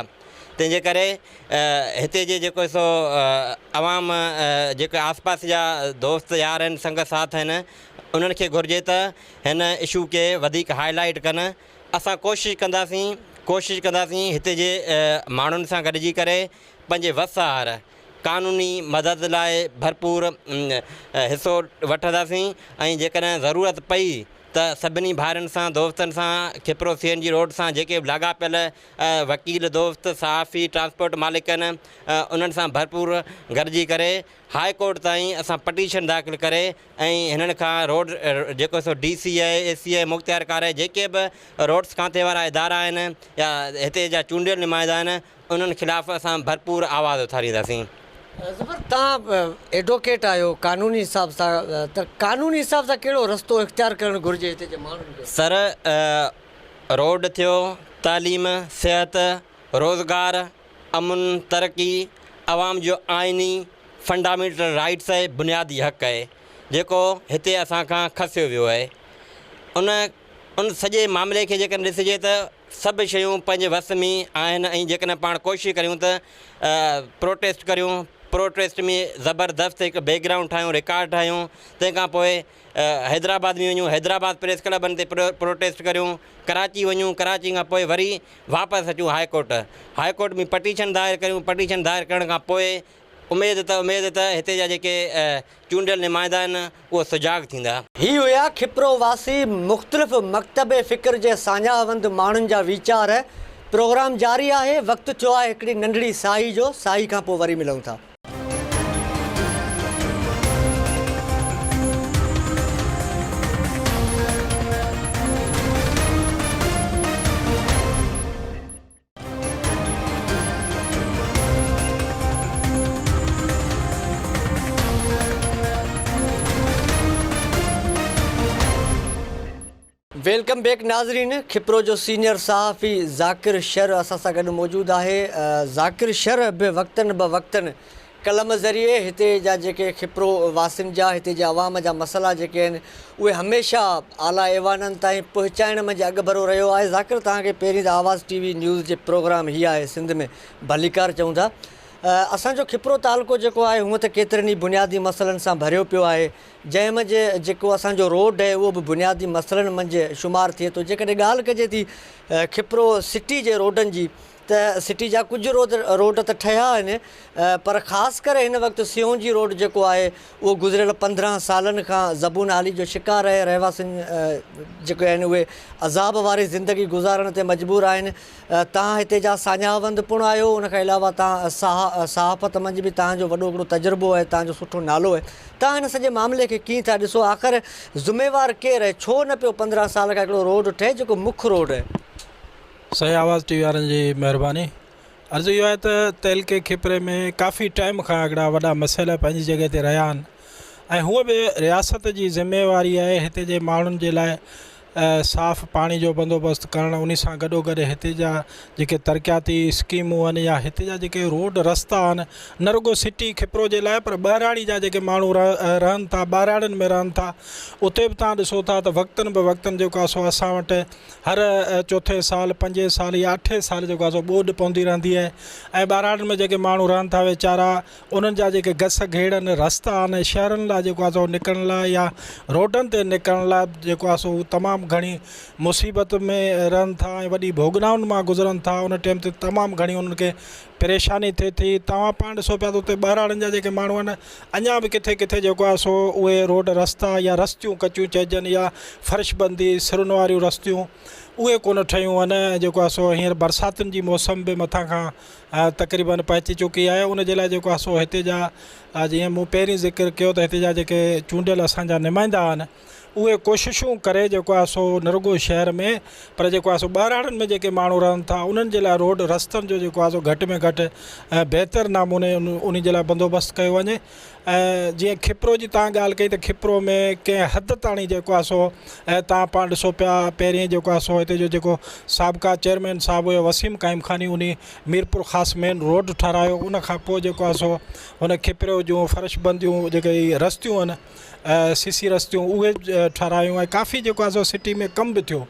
تنهن جي ڪري هتي جي جيڪو سو عوام جيڪي آس پاس جا دوست يار آهن سنگت ساٿ آهن انهن کي گهرجي ته هن اشو کي وڌيڪ هاء لائيٽ ڪن. اسان ڪوشش ڪنداسين ڪوشش ڪنداسين هتي جي ماڻهن سان گڏجي ڪري پنهنجي وس آهر قانوني مدد لاء ڀرپور حصو وٺنداسين ۽ جيڪڏهن ضرورت پئي ته سڀني ڀائرن سان دوستن سان کپرو سي اين جي روڊ سان جيڪي به لاڳاپيل وڪيل دوست صحافي ٽرانسپورٽ مالڪن انهن سان ڀرپور گڏجي ڪري هاء ڪورٽ تائين اسان پٽيشن داخل ڪري ۽ هنن کان روڊ جيڪو سو ڊي سي آهي اي سي آهي مختيار ڪار آهي جيڪي به روڊس کاتي وارا ادارا آهن يا هتي جا چونڊيل نمائندا آهن انهن خلاف اسان ڀرپور آواز اٿارينداسين. ظفر توهان ايڊووڪيٽ آهيو قانوني حساب سان ته قانوني حساب سان ڪهڙو رستو اختيار ڪرڻ گهرجي هتي جي ماڻهن کي؟ سر روڊ ٿيو، تعليم، صحت، روزگار، امن، ترقي، عوام جو آئيني فنڊامينٽل رائيٽس آهي بنيادي حق آهي جيڪو هتي اسان کان کسيو ويو آهي ان ان سڄي معاملي کي جيڪڏهن ڏسجي ته سڀ شيون پنهنجي وس ۾ آهن ۽ جيڪڏهن پاڻ ڪوشش ڪريون ته پروٽيسٽ ڪريون پروٽيسٽ ۾ زبردست هڪ بيڪ گرائونڊ ٺاهيون رڪارڊ ٺاهيون تنهن کان پوء حيدرآباد ۾ وڃون حيدرآباد پريس ڪلبن تي پروٽيسٽ ڪريون ڪراچي وڃون ڪراچي کان پوء وري واپس اچون high court high court ۾ petition دائر ڪريون پٽيشن دائر ڪرڻ کان پوء اميد ته اميد ته هتي جا جيڪي چونڊيل نمائندا آهن اهي سجاڳ ٿيندا. هي هيا کپرو واسي مختلف مڪتب فڪر جي ساڃاهه وند ماڻهن جا ويچار. پروگرام جاري آهي وقت ٿيو آهي هڪڙي ننڍڙي ساهي جو ساهي کان پوء وري ملون ٿا. Welcome back ناظرين کپرو جو سينيئر صحافي ذاڪر شر اسان سان گڏ موجود آهي ذاڪر شر به وقتن به وقتن قلم ذريعي هتي جا جيڪي کپرو واسين جا هتي جي عوام جا مسئلا جيڪي آهن اهي هميشه اعليٰ ايوانن تائين پهچائڻ منجهه اڳڀرو رهيو آهي ذاڪر توهان کي پهرين ته آواز ٽي وي نيوز جي پروگرام هي آهي سنڌ ۾ ڀليڪار چئون ٿا اسان جو کپرو تعلقو جيڪو آهي هونء ته ڪيترن ئي بنيادي مسئلن سان ڀريو پيو آهي جنهن منجهه جيڪو اسان جو روڊ آهي اهو به بنيادي مسئلن منجهه شمار ٿئي ٿو جيڪڏهن ڳالهه ڪجي ٿي کپرو سٽي جي روڊن جي ته سٽي جا ڪجهه روڊ روڊ ته ٺهيا آهن پر خاص ڪري هن وقت سيون جي روڊ جيڪو آهي اهو گذريل 15 سالن کان زبون حالي جو شڪار آهي رهواسين جيڪي آهن اهي عذاب واري زندگي گذارڻ تي مجبور آهن تان هتي جا ساڃاهه وند پڻ آهيو ان کان علاوه تان صحافت منجهه به تان جو وڏو هڪڙو تجربو آهي تان جو سٺو نالو آهي تان هن سڄي معاملي کي ڪيئن ٿا ڏسو آخر ذميوار ڪير آهي ڇو نه پيو 15 سال کان هڪڙو روڊ ٺهي جيڪو مک روڊ آهي. سائين آواز ٽي وي وارن جي مهرباني عرض اهو آهي ته تعلقي کپري ۾ ڪافي ٽائيم کان اڳڙا وڏا مسئلا پنهنجي جڳهه تي رهيا آهن ۽ هونء به رياست جي ذميواري آهي هتي جي ماڻهن جي لاء صاف پاڻي جو بندوبست ڪرڻ انهي سان گڏو گڏ هتي جا جيڪي ترقياتي اسڪيمون آهن يا هتي جا جيڪي روڊ رستا آهن نه رڳو سٽي کپرو جي لاء پر ٻهراڙي جا جيڪي ماڻهو رهن ٿا ٻهراڙين ۾ رهن ٿا اتي به تان ڏسو ٿا ته وقتن به وقتن جيڪو آهي سو اسان وٽ هر چوٿين سال، پنجين سال يا اٺين سال جيڪو آهي سو ٻوڏ پوندي رهندي آهي ۽ ٻهراڙين ۾ جيڪي ماڻهو رهن ٿا ويچارا انهن جا جيڪي گس گهيڙ آهن رستا آهن شهرن لاء جيڪو آهي سو نڪرڻ لاء يا روڊن تي نڪرڻ لاء جيڪو آهي سو هو تمام گهڻي مصيبت ۾ رهن ٿا ۽ وڏي ڀوڳنائن مان گذرن ٿا ان ٽيم تي تمام گهڻي انهن کي پريشاني ٿئي ٿي توهان پاڻ ڏسو پيا ته اتي ٻهراڙين جا جيڪي ماڻهو آهن اڃا به ڪٿي ڪٿي جيڪو آهي سو اهي روڊ رستا يا رستيون ڪچيون چئجن يا فرش بندي سرن واريون رستيون اهي ڪونه ٺهيون آهن ۽ جيڪو آهي سو هينئر برساتن جي موسم به مٿان کان تقريبن پهچي چڪي آهي ان جي لاء جيڪو آهي سو هتي جا جيئن مون پهرين ذڪر ڪيو ته هتي جا جيڪي چونڊيل اسان جا نمائندا آهن اهي ڪوششون ڪري جيڪو آهي سو نه رڳو شهر ۾ پر جيڪو آهي سو ٻهراڙين ۾ جيڪي ماڻهو رهن ٿا انهن جي لاء روڊ رستن جو جيڪو آهي سو گهٽ ۾ گهٽ بهتر نموني انهي جي لاء بندوبست ڪيو وڃي ۽ جيئن کپرو جي تان ڳالهه ڪئي ته کپرو ۾ ڪنهن حد تاڻي جيڪو آهي سو تان پاڻ ڏسو پيا پهرين جيڪو آهي سو هتي جو جيڪو سابقا چيئرمين صاحب هيو وسيم قائم خاني انهي ميرپور خاص مين روڊ ٺهرايو ان کان پوء جيڪو آهي سو هن کپرو جون فرش بنديون جيڪي رستيون آهن سي سي رستيون اهي ٺهرايون ۽ ڪافي جيڪو آهي سو سٽي ۾ ڪم به ٿيو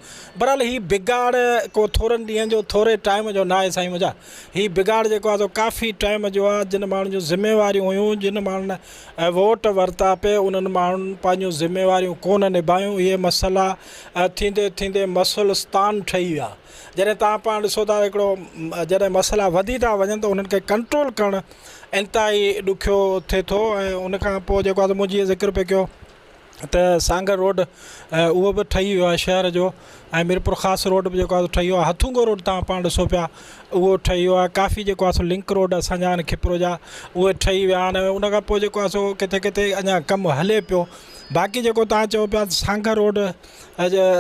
بهرحال هي بگاڙ ڪو ٿورن ڏينهن جو ٿوري ٽائيم جو ناهي سائين منهنجا هي بگاڙ جيڪو آهي سو ڪافي ٽائيم جو آهي جن ماڻهن جون ذميواريون هيون جن ماڻهن ووٽ ورتا پئي انهن ماڻهن پنهنجون ذميواريون ڪونه نڀايون اهي مسئلا ٿيندي ٿيندي مسئلستان ٺهي ويا جڏهن توهان پاڻ ڏسو ٿا هڪڙو جڏهن مسئلا وڌي ٿا وڃن ته انهن کي ڪنٽرول ڪرڻ انتهائي ڏکيو ٿئي ٿو ۽ ان کان پوء جيڪو آهي مون جيئن ذڪر پئي ڪيو ته سانگهڙ روڊ اهو به ٺهي ويو آهي شهر جو ۽ ميرپورخاص روڊ به جيڪو آهي ٺهي ويو آهي هٿونگو روڊ توهان پاڻ ڏسو پيا اهو ٺهي ويو آهي ڪافي جيڪو آهي سو لنڪ روڊ اسان جا آهن کپرو جا اهي ٺهي ويا آهن ۽ ان کان پوء جيڪو آهي سو ڪٿي ڪٿي اڃا ڪم هلي پيو باقي جيڪو توهان چئو پيا سانگهڙ روڊ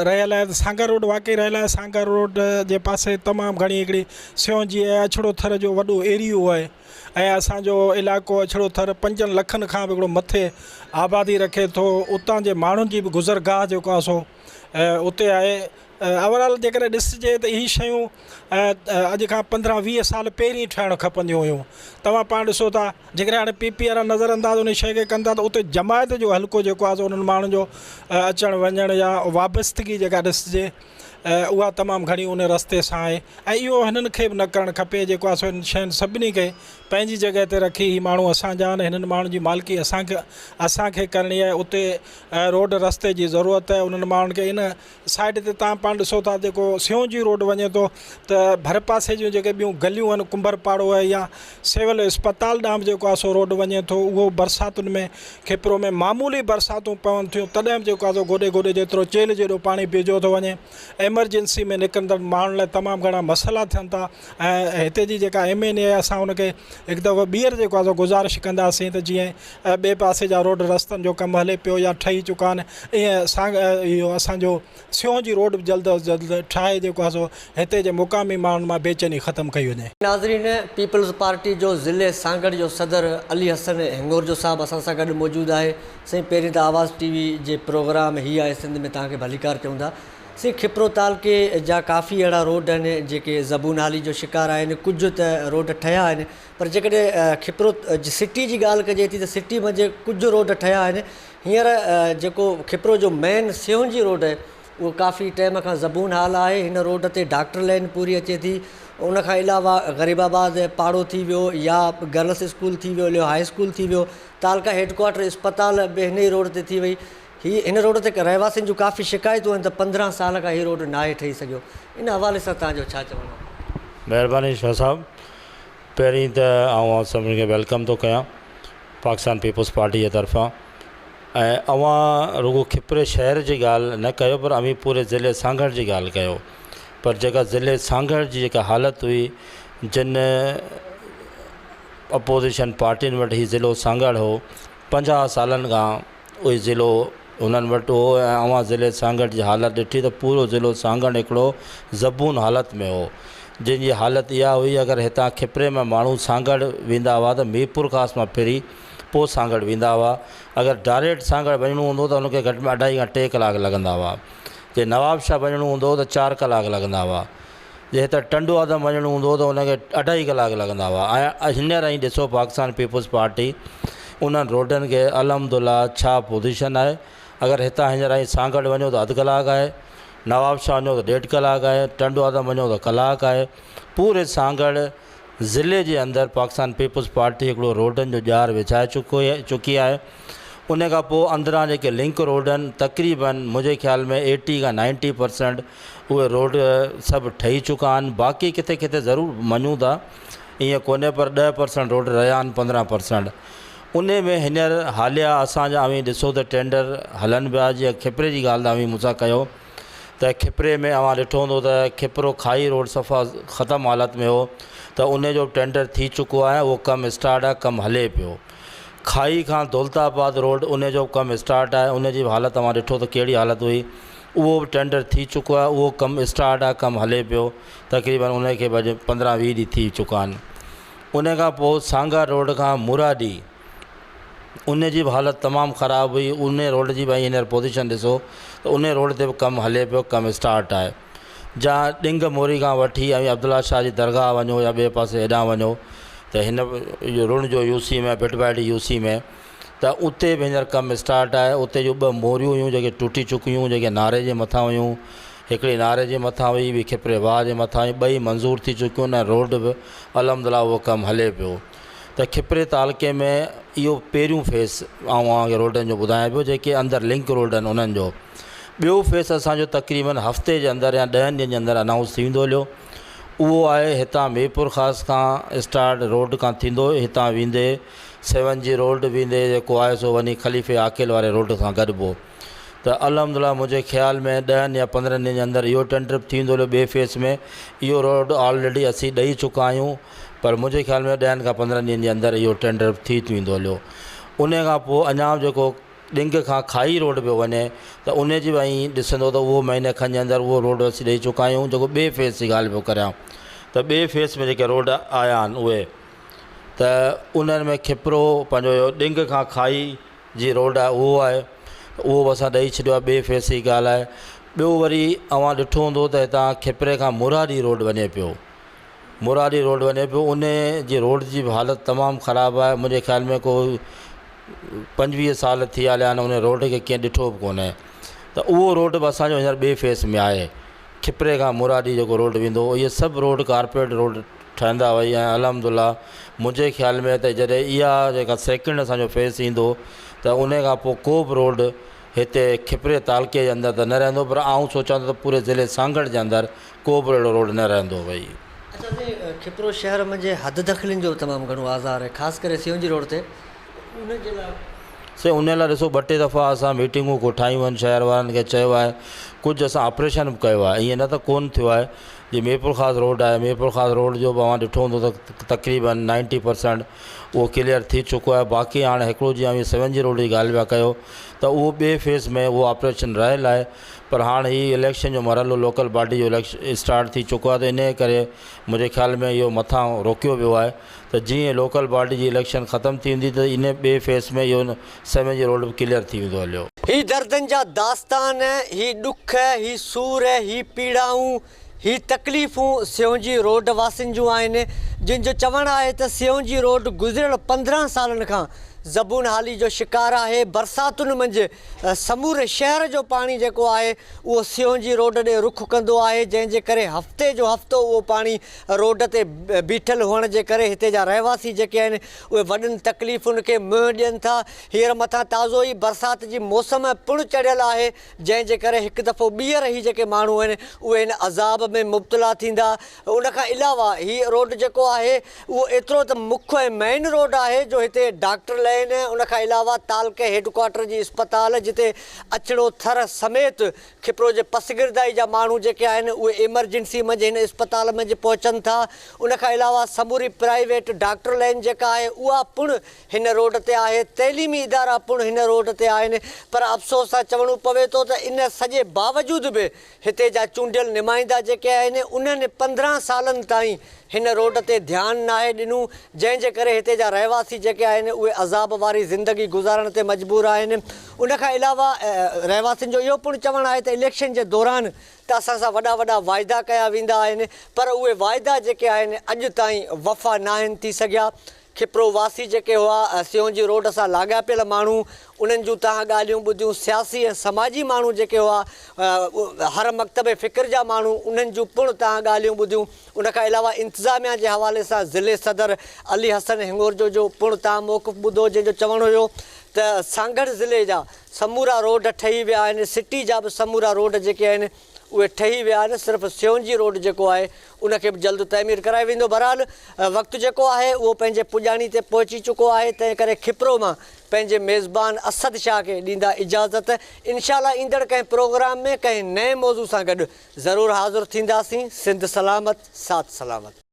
رهيل آهي ته سانگهڙ روڊ واقعي رهيل آهي سانگهڙ روڊ جي پاسي تمام گهڻي هڪڙي سيونجي ۽ اڇڙو ٿر جو وڏو ايريو آهي ۽ اسان جو علائقو اڇڙو ٿر پنجن لکن کان به هڪڙو مٿي آبادي رکي ٿو اتان جي ماڻهن جي به گذرگاهه جيڪو آهي سو اتي آهي اوور آل جيڪڏهن ڏسجي ته هي شيون اڄ کان پندرهن ويهه سال پهرين ٺهڻ کپنديون هيون توهان پاڻ ڏسو ٿا جيڪڏهن هاڻي پي پي وارا نظر انداز ان شيء کي ڪن ٿا ته اتي جماعت جو حلقو جيڪو آهي سو انهن ماڻهن جو اچڻ وڃڻ يا وابستگي جيڪا ڏسجي اها تمام گهڻي ان رستي سان آهي ۽ اهو هنن کي به نه ڪرڻ کپي جيڪو آهي سو هنن شين سڀني کي پنهنجي جڳهه تي رکي هي ماڻهو اسان جا آهن هنن ماڻهن جي مالڪي اسان کي اسان کي ڪرڻي آهي اتي روڊ رستي جي ضرورت آهي انهن ماڻهن کي ان سائيڊ تي تان پاڻ ڏسو ٿا جيڪو سيون جي روڊ وڃي ٿو ته ڀرپاسي جون جيڪي ٻيون گليون آهن ڪنڀر پاڙو آهي يا سول اسپتال ڏانهن به جيڪو آهي سو روڊ وڃي ٿو اهو برساتن ۾ کپرو ۾ معمولي برساتون پون ٿيون تڏهن به جيڪو آهي سو گوڏي گوڏي جيترو چيلهه جيڏو پاڻي بيهجو ٿو وڃي ايمرجنسي ۾ نڪرندڙ ماڻهن لاء تمام گهڻا مسئلا ٿين ٿا ۽ هتي جي جيڪا ايم اين اي آهي اسان ان کي هڪ دفعو ٻيهر جيڪو آهي سو گذارش ڪنداسين ته جيئن ٻئي پاسي جا روڊ رستن جو ڪم هلي پيو يا ٺهي چڪا آهن ائين سان اهو اسانجو سيون جي روڊ به جلد از جلد ٺاهي جيڪو آهي سو هتي جي مقامي ماڻهن مان بيچيني ختم ڪئي وڃي. ناظرين پيپلز پارٽي جو ضلعي سانگهڙ جو صدر علي حسن هڱورجو صاحب اسان سان گڏ موجود آهي سائين پهرين ته آواز ٽي وي جي پروگرام هي آهي سنڌ ۾ توهان کي ڀليڪار چئون ٿا سائين کپرو تعلقي جا ڪافي اهڙا روڊ آهن جيڪي زبون حالي جو شڪار آهن ڪجهه ته روڊ ٺهيا آهن پر جيڪڏهن کپرو سٽي جي ڳالهه ڪجي ٿي ته سٽي منجهه ڪجهه روڊ ٺهيا آهن هينئر جيڪو کپرو جو مين سيونجي روڊ آهي اهو ڪافي ٽائيم کان زبون حال آهي هن روڊ تي ڊاڪٽر لائين پوري اچي ٿي ان کان علاوه غريب آباد پاڙو ٿي ويو يا گرلس اسڪول ٿي ويو ليو هاء اسڪول ٿي ويو تعلقه هيڊ ڪوارٽر اسپتال به هن ئي روڊ تي ٿي وئي هي هن روڊ تي رهواسين جون ڪافي شڪايتون آهن ته 15 سال کان هي روڊ ناهي ٺهي سگهيو ان حوالي سان توهان جو ڇا چوڻ آهي. مهرباني شاهه صاحب پهرين ته آئون اوهان سڀني کي welcome ٿو ڪيان پاڪستان پيپلز پارٽي جي طرفان ۽ اوهان رڳو کپري شهر جي ڳالهه نه ڪيو پر اوهين پوري ضلعي سانگهڙ جي ڳالهه ڪيو پر جيڪا ضلعي سانگهڙ جي جيڪا حالت هئي جن اپوزيشن پارٽين وٽ هي ضلعو سانگهڙ هو پنجاهه سالن کان اهي ضلعو انهن وٽ هو ۽ اوهان ضلعي سانگهڙ جي حالت ڏٺي ته پورو ضلعو سانگهڙ هڪڙو زبون حالت ۾ هو جنهن جي حالت اها هئي اگر هتان کپري مان ماڻهو سانگهڙ ويندا هئا ته ميرپورخاص مان ڦري پوء سانگهڙ ويندا هئا اگر ڊائريڪٽ سانگهڙ وڃڻو هوندو هو ته ان کي گهٽ ۾ اڍائي کان ٽي ڪلاڪ لڳندا هئا جي نوابشاهه وڃڻو هوندو هو ته چار ڪلاڪ لڳندا هئا جي هتان ٽنڊو آدم وڃڻو هوندو هو ته ان کي اڍائي ڪلاڪ لڳندا هئا ۽ هينئر ائين ڏسو پاڪستان پيپلز پارٽي انهن روڊن کي الحمد لله ڇا پوزيشن آهي اگر هتان هينئر ائين سانگهڙ وڃو ته اڌ ڪلاڪ آهي نوابشاهه وڃو ته ڏيڍ ڪلاڪ آهي ٽنڊو آدم وڃو ته ڪلاڪ آهي پوري سانگهڙ ضلعي جي اندر پاڪستان پيپلز پارٽي هڪڙو روڊن جو ڄار وڇائي چڪو چڪي آهي ان کان پوء اندران جيڪي لنڪ روڊ آهن تقريبن منهنجي خيال ۾ ايٽي کان نائنٽي پرسنٽ اهي روڊ سڀ ٺهي چڪا آهن باقي ڪٿي ڪٿي ضرور مڃون ٿا ائين ڪونهي پر 10% روڊ رهيا آهن 15% ان ۾ هينئر حاليا اسان جا اوهين ڏسو ته ٽينڊر هلن پيا جيئن کپري جي ڳالهه ته اوهين مون سان ڪيو ته کپري ۾ اوهان ڏٺو هوندو ته کپرو کائي روڊ صفا ختم حالت ۾ هو ته ان جو ٽينڊر ٿي چڪو آهي اهو ڪم اسٽارٽ آهي ڪم هلي پيو کائي کان دولت آباد روڊ ان جو به ڪم اسٽارٽ آهي ان جي به حالت اوهان ڏٺو ته ڪهڙي حالت هئي اهو به ٽينڊر ٿي چڪو آهي اهو ڪم اسٽارٽ آهي ڪم هلي پيو تقريبن ان کي به اڄ 15 20 ڏينهن ٿي چڪا آهن ان کان پوء سانگا روڊ کان مرادي ان جي به حالت تمام خراب هئي ان روڊ جي به هينئر پوزيشن ڏسو ته ان روڊ تي به ڪم هلي پيو ڪم اسٽارٽ آهي جا ڏنگ موري کان وٺي ۽ عبدالله شاهه جي درگاهه وڃو يا ٻئي پاسي هيڏانهن وڃو ته هن رڻ جو يو سي ۾ ڀٽ ڀائٽي يو سي ۾ ته اتي به هينئر ڪم اسٽارٽ آهي اتي جون ٻه موريون هيون جيڪي ٽٽي چڪيون هيون جيڪي ناري جي مٿان هيون هڪڙي ناري جي مٿان هئي ٻي کپري واهه جي مٿان هئي ٻئي منظور ٿي چڪيون آهن ۽ روڊ به الحمد لله اهو ڪم هلي پيو. ته کپري تعلقي ۾ اهو پهريون فيس آئون اوهان کي روڊن جو ٻڌايان پيو جيڪي اندر لنڪ روڊ آهن انهن جو ٻيو فيس اسانجو تقريبن هفتي جي اندر يا ڏهن ڏينهن جي اندر انائونس ٿي ويندو هليو اهو آهي هتان ميرپورخاص کان اسٽارٽ روڊ کان ٿيندو هتان ويندي سيون جي روڊ ويندي جيڪو آهي سو وڃي خليفي عاقل واري روڊ سان گڏبو ته الحمد لله منهنجي خيال ۾ ڏهن يا پندرهن ڏينهن جي اندر اهو ٽينڊر به ٿي ويندو هليو ٻئي فيس ۾ اهو روڊ آلريڊي اسين ڏئي چڪا آهيون پر منهنجي خيال ۾ ڏهن کان پندرهن ڏينهن جي اندر اهو ٽينڊر به ٿي ويندو هليو ان کان پوء اڃا به جيڪو ڏنگ کان کائي روڊ پيو وڃي ته ان جي به ائين ڏسندو ته اهو مهيني کن جي اندر اهو روڊ اسين ڏئي چڪا آهيون جيڪو ٻئي فيس جي ڳالهه پيو ڪريان ته ٻئي فيس ۾ جيڪي روڊ آيا آهن اهي ته انهن ۾ کپرو پنهنجو اهو ڏنگ کان کائي جي روڊ آهي اهو آهي اهو به اسان ڏئي ڇڏيو آهي ٻئي فيس جي ڳالهه آهي ٻيو وري اوهان ڏٺو هوندو ته هتان کپري کان مرادي روڊ وڃي پيو مرادي روڊ وڃي پيو ان جي روڊ جي به حالت تمام خراب آهي منهنجي خيال ۾ ڪو پنجويهه سال ٿي هليا آهن ان روڊ کي ڪنهن ڏٺو به ڪونهي ته اهو روڊ به اسانجو هينئر ٻئي فيس ۾ آهي کپري کان مرادي جيڪو روڊ ويندو اهي سڀ روڊ ڪارپيٽ روڊ ٺهندا وئي ۽ الحمد لله منهنجي خيال ۾ ته جڏهن اها جيڪا سيڪنڊ اسانجو فيس ايندو ته ان کان پوء ڪو به روڊ هتي کپري تعلقي جي اندر ته نه رهندو پر آئون سوچان ٿو ته پوري ضلعي سانگهڙ جي اندر ڪو به اهڙو روڊ نه رهندو ڀئي. اچا سائين کپرو شهر منجهه حد دخلين جو به تمام گهڻو آزار آهي خاص ڪري سيونجي روڊ تي ان جي لاء. سائين ان لاء ڏسو ٻه ٽي دفعا اسان ميٽنگون ڪوٺايون آهن شهر وارن کي چيو آهي ڪجهه اسان آپريشن به ڪيو آهي ائين نه ته ڪونه ٿيو آهي جي ميرپورخاص روڊ آهي ميرپورخاص روڊ جو به اوهان ڏٺو هوندو ته تقريبن نائنٽي پرسنٽ اهو ڪليئر ٿي چڪو آهي باقي هاڻي هڪڙو جيئن اوهين سيونجي روڊ جي ڳالهه پيا ڪيو ته اهو ٻئي فيز ۾ اهو آپريشن رهيل آهي پر هاڻ هي اليڪشن جو مرحلو لوڪل باڊي جو اليڪشن اسٽارٽ ٿي چڪو آهي ته انهيء ڪري منهنجي خيال ۾ اهو مٿان روڪيو ويو آهي ته جيئن لوڪل باڊي جي اليڪشن ختم ٿي ويندي ته انهيء ٻئي فيز ۾ اهو سيونجي روڊ به ڪليئر ٿي ويندو هليو. هي دردن جا داستان، هي ڏک، هي سور، هي پيڙائون، هي تڪليفون سيونجي روڊ واسين جون آهن، جن جو چوڻ آهي ته سيونجي روڊ گذريل 15 سالن کان زبون حالي جو شڪار آهي، برساتن منجهه سموري شهر جو پاڻي جيڪو آهي اهو سيونجي روڊ ڏي رخ ڪندو آهي، جنهن جي ڪري هفتي جو هفتو اهو پاڻي روڊ تي بيٺل هئڻ جي ڪري هتي جا رهواسي جيڪي آهن اهي وڏين تڪليفن کي منهن ڏين ٿا، هينئر مٿان تازو ئي برسات جي موسم پڻ چڙهيل آهي، جنهن جي ڪري هڪ دفعو ٻيهر هي جيڪي ماڻهو آهن اهي هن عذاب ۾ مبتلا ٿيندا. ان کان علاوه هي روڊ جيڪو آهي اهو ايترو ته مک ۽ مين روڊ آهي جو هتي ڊاڪٽر لين ان کان علاوه تعلقي هيڊ ڪوارٽر جي اسپتال جتي اڇڙو ٿر سميت کپرو جي پسگردائي جا ماڻهو جيڪي آهن اهي ايمرجنسي منجهه هن اسپتال منجهه پهچن ٿا. ان کان علاوه سموري پرائيويٽ ڊاڪٽر لين جيڪا آهي اها پڻ هن روڊ تي آهي، تعليمي ادارا پڻ هن روڊ تي آهن پر افسوس سان چوڻو پوي ٿو ته ان سڄي باوجود به هتي جا چونڊيل نمائندا جيڪي آهن انهن 15 سالن تائين هن روڊ تي ڌيان ناهي ڏنو جنهن جي ڪري هتي جا رهواسي جيڪي آهن اهي عذاب واري زندگي گذارڻ تي مجبور آهن. ان کان علاوه رهواسين جو اهو پڻ چوڻ آهي ته اليڪشن جي دوران ته اسان سان وڏا وڏا واعدا ڪيا ويندا آهن پر اهي واعدا جيڪي آهن اڄ تائين وفا ناهن ٿي سگهيا. کپرو واسي جيڪي هئا سيونجي روڊ سان لاڳاپيل ماڻهو انهن جون توهان ڳالهيون ٻڌيون، سياسي ۽ سماجي ماڻهو جيڪي هئا هر مڪتب فڪر جا ماڻهو انهن جون پڻ توهان ڳالهيون ٻڌيون، ان کان علاوه انتظاميا جي حوالي سان ضلعي صدر علي حسن هڱورجو جو پڻ توهان موقف ٻڌو جنهن جو چوڻ هيو ته سانگهڙ ضلعي جا سمورا روڊ ٺهي ويا آهن سٽي جا به سمورا روڊ جيڪي آهن اهي ٺهي ويا آهن صرف سيونجي روڊ جيڪو آهي ان کي به جلد تعمير ڪرايو ويندو بهرحال وقت جيڪو آهي اهو پنهنجي پڄاڻي تي پهچي چڪو آهي تنهن ڪري کپرو مان پنهنجي ميزبان اسد شاهه کي ڏيندا اجازت انشاء الله ايندڙ ڪنهن پروگرام ۾ ڪنهن نئين موضوع سان گڏ ضرور حاضر ٿينداسين سنڌ سلامت ساٿ سلامت.